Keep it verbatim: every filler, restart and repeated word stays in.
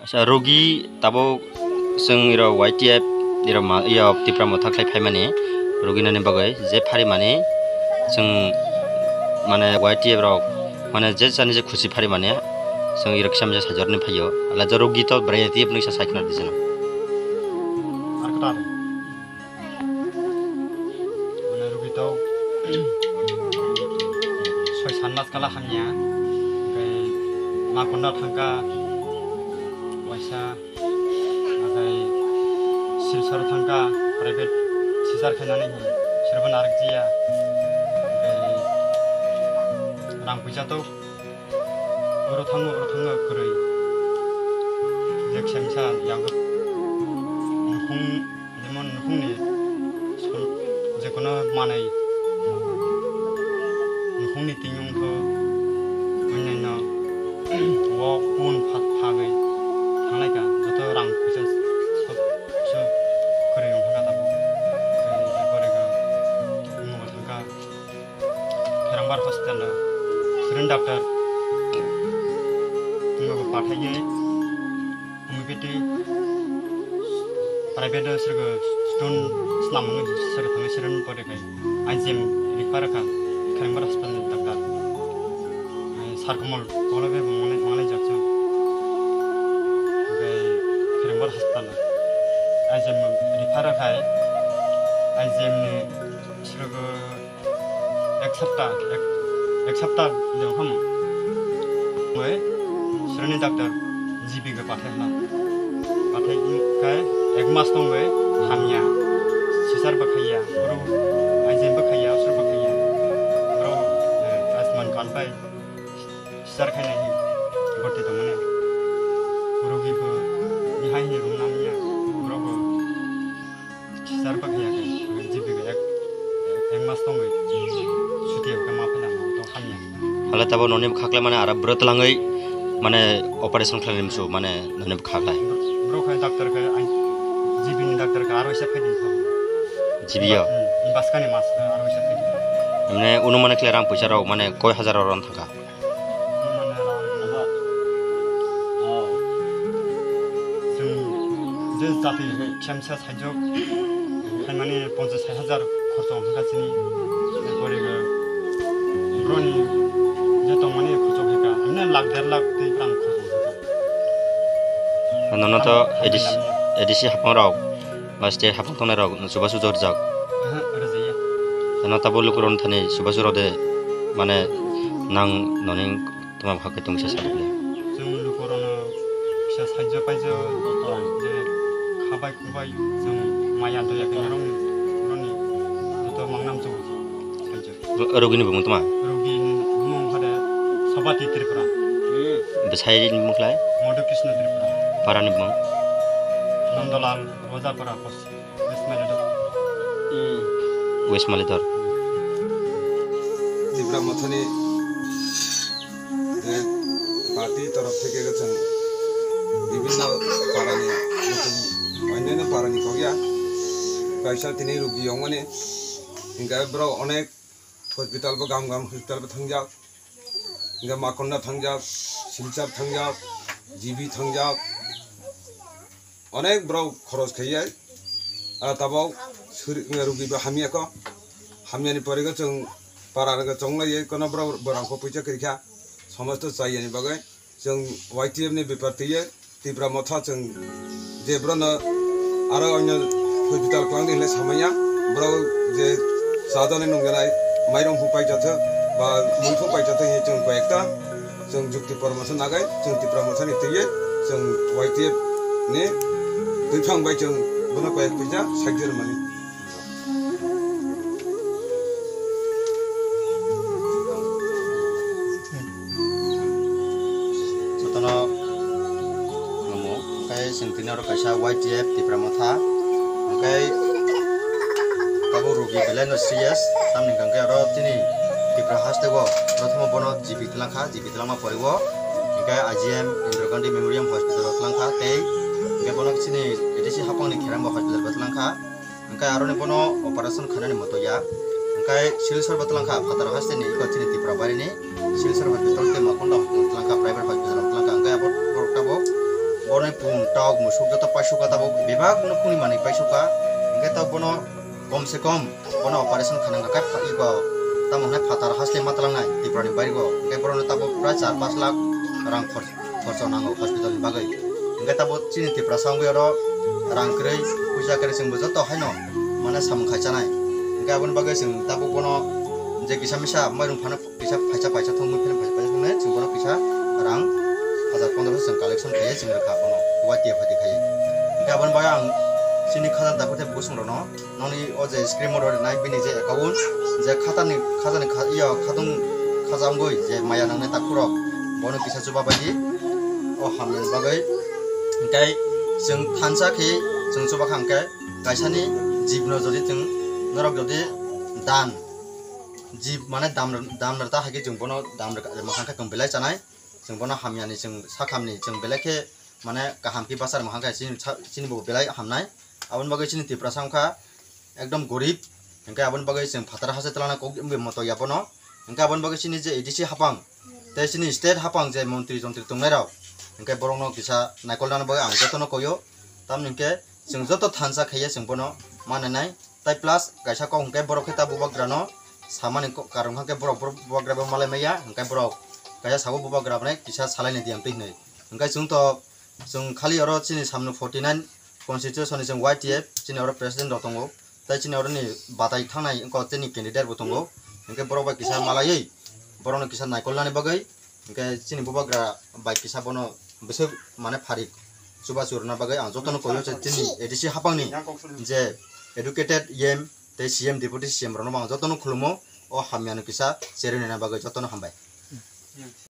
Sa rogi tabuk chwng iro Y T F iro ma, iyo Tipra Motha khlai phaimani rogi nani bagwi je pharimani chwng mane Y T F rok mane je chani je khusi pharimani chwng iro kisa misa sajorni phaio. Ala je rogi to bwrwi T F nungsa saikna dijana. Ar kwtal. Mane rogi to soi san mas kala hamya. Oke, Makonda thangka waisa. Nathai Silchar thangkha private sisar khainani hi, sirbo narwk jiya. Tei rang puisa to oro thango, oro thango kwrwi. Jek semsa yago nukhung, jemon nukhungni jekono manwi nukhungni twiwi wngkha, onyaino o kun pha-, phagwi thangnai kha, joto rang puisa sob se kwrwi wngkha tabuk. Tei borega wngma thangkha Kherangbar hospital o, Sren doctor wngma bo pathaiwi. Homeopathy private o sirgo stone slam mani sirgo thangwi sireni pore khai I G M refer kha Kherangbar hospital ni doctor. Ai Sarkomol polo be mangale mangale jaksa. Be Kherangbar hospital I G M refer khai I G M ni sirgo Ek sapta, ek, ek sapta de ham. Oi, sreni doctor G P ke pathai na. Pathai kai ek mas tong oi hamya. Sisar bakhaya, oro ajen bakhaya, asur bakhaya. Oro, eh, asman kan pai. Sisar khai nai. Borte tong mane. Oro gi ko, ni hai ni rum nam ya. Oro ko. Sisar bakhaya ke, G P ke ek, ek, ek mas tongwi. Suti ekta ma phela no to hamya. Hala tabo noni bwkha khlai mane ara bwrwi twlangwi mane operation khlai nimsu mane noni bwkha khlai. Bro khai doctor ke ai G P ni doctor ke aro isa phai din tha. G P yo. Hmm, baskani mas aro isa phai din. Mane unu mane khlai rang puisa rok mane koi hajar ron thangkha. Chwng je jati khe khem sa saijak, khaimani ponchas sai hajar khorcho wngkha chini. Erpore broni je tongmani khorcho khaikha, emne lakh der lakh tei bwrang khorcho wngkha. Nono to A D C, A D C hapang rok. Ba state hapang tongnai rok chubachu jor jak. Aha, rwjaya. Ano tabo lukurok thani chubachu rode mane nang noni toma bwkha khe tongsa sa rwdi. Chwng lukurokno kisa saijak paijak je khabai khubai chwng maya doya khe norokni joto mangnam chubachu saijak. Ro-, rogini bumung toma? Rogi ni bumung hade Sabati Tripura. Bwsai ni bumung khlai? Madhu Krishna Tripura. Para ni bumung? Nandalal Rojapara Poschim, West Malidor. West Malidor. Tipra Mothani, eh, party torof theke chwng bibhinno parani, chwng onyaino parani kokya kaisa tini rogi yongmani, hinkhe borok onek hospital bo gam gam hospital bo thangjak, hinkhe Makonda thangjak, Silchar thangjak, G B thangjak, onek borok khoros khaiye, ah, tabok suri-, rugi bo hamya kho, hamyani pore khe chwng para rwgwi chonglaiye, kono borok borang kho puisa kwrwikha, somosto chaiyani bagwi chwng Y T F ni bepar twiwi Tipra Motha chwng je borokno aro onyo hospital kwlangdi hinwi samaya, borok je chajani nungjanai mairum phu paijathwk ba mui phu paijathwk hinwi chwng koi ekta chwng jukti poramorso nagai chwng Tipra Mothani twiwi chwng Y T F ni twiphang bai chwng bono koi ek puisa saigwi rwmani. Jotono khulumo, hwnkhe chwng tini oro kaisa Y T F Tipra Motha, hwnkhe abo rogi belai no serious, tamni hwnkhe oro chini Tipra haste o prothom o bono G P twlang kha, G P twlangma pore o hwnkhe I G M Indira Gandhi Memorial Hospital o twlang kha, tei hwnkhe bono chini A D C hapang ni Kherangba Hospital o twlang kha. Hwnkhe aroni bono operation khainani moto ya. Hwnkhe Silchar bo twlang kha, phataro haste ni eko chini Tripura barini Silchar hospital tei Makonda hospital twlang kha, private hospital o twlang kha. Hwnkhe abo borok tabok bono Pung, tauk, musuk joto paisukha, tabuk bebak no khuni manwi paisukha. Hwnkhe tabuk bono kom se kom bono operation khanang kha, kha, iko tamo hwnwi phatar haste ma twlangnai Tripura ni bairigo. Hwnkhe borokno tabuk prai char pash lakh rang khor-, khorcho nango hospital ni bagwi. Hwnkhe tabuk chini Tiprasa wngwi oro rang kwrwi, puisa kwrwi chwngbo joto haino mane samung khai chanai. Hwnkhe aboni bagwi chwng tabuk bono je kisa misa mairum phano kisa phaisa phaisa thangwi phano phaisa phaisa thangnai, chwng bono kisa rang hajar pondroso chwng collection khaiwi chwng rwkha bono Y T F hati khaiwi. Hwnkhe aboni bagwi ang chini khajani tabuk tei bwswng rokno noni o je screen o rw rinai bini je account je khatani khajani kha-, iyo khatung khaja wngwi je maya nangnai takhuk rok bono kisa chuba bai di o hamyani bagwi. Hwnkhe chwng thansa khe chwng chuba kha hwnkhe kaisani jib no jodi chwng norok jodi dan jib mane dam, dam rwta hai khe chwng bono dam rwkha, mwkhang khe chwng belai chanai, chwng bono hamyani chwng sakhamni chwng belai khe mane kaham khe bachar mwkhang khe chini sa-, chini bo belai hamnai. Aboni bagwi chini Tiprasa wngkha ekdom gorib, hwnkhe aboni bagwi chwng phataro haste twlana kok wngwi moto ya bono. Hwnkhe aboni bagwi chini je A D C hapang tei chini state hapang je montri jontri tongnai rok, hwnkhe borokno kisa naikolnani bagwi ang jotono koyo. Tamni hwnkhe chwng joto thansa khaiya chwng bono mananai. Tai plus kaisa kok hwnkhe borok khe ta bubagrano samani ko-, karon hwnkhe borok, borok bubagra bo malai maya, hwnkhe borok kaisa sabo bubagra bai kisa salaini diyan twi hwnwi. Hwnkhe chwng to, chwng khali oro chini samno forty nine constitution ni chwng Y T F, chini oro president rok tongo, tai chini oro ni batai thangnai wngkha chini candidate bo tongo, hwnkhe borok bai kisa malaiwi borokno kisa naikolnani bagwi. Hwnkhe chini bubagra bai kisa bono bwswk mane pharik chubachu rwna bagwi ang jotono koyo se chini A D C hapangni je educated E M tei C M, Deputy C M rokno bo ang jotono khulumo, o hamyano kisa cherwi naina bagwi jotono hambai.